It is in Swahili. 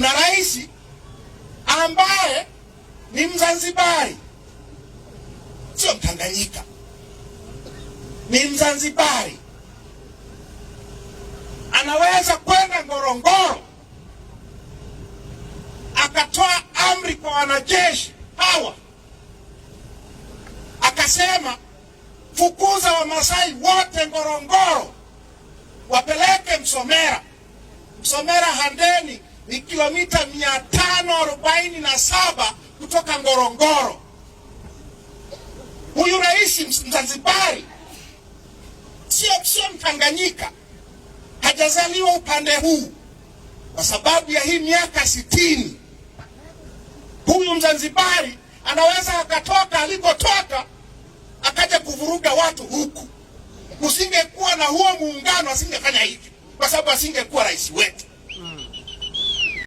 Kuna rais ambaye ni Mzanzibari, sio Mtanganyika, ni Mzanzibari, anaweza kwenda Ngorongoro akatoa amri kwa wanajeshi hawa, akasema fukuza Wamasai wote Ngorongoro, wapeleke Msomera. Msomera Handeni ni kilomita 547 kutoka Ngorongoro. Huyu rais Mzanzibari, sio Mtanganyika, hajazaliwa upande huu. Kwa sababu ya hii miaka 60, huyu Mzanzibari anaweza akatoka alikotoka akaja kuvuruga watu huku. Usingekuwa na huo muungano, asingefanya hivyo, kwa sababu asingekuwa rais wetu.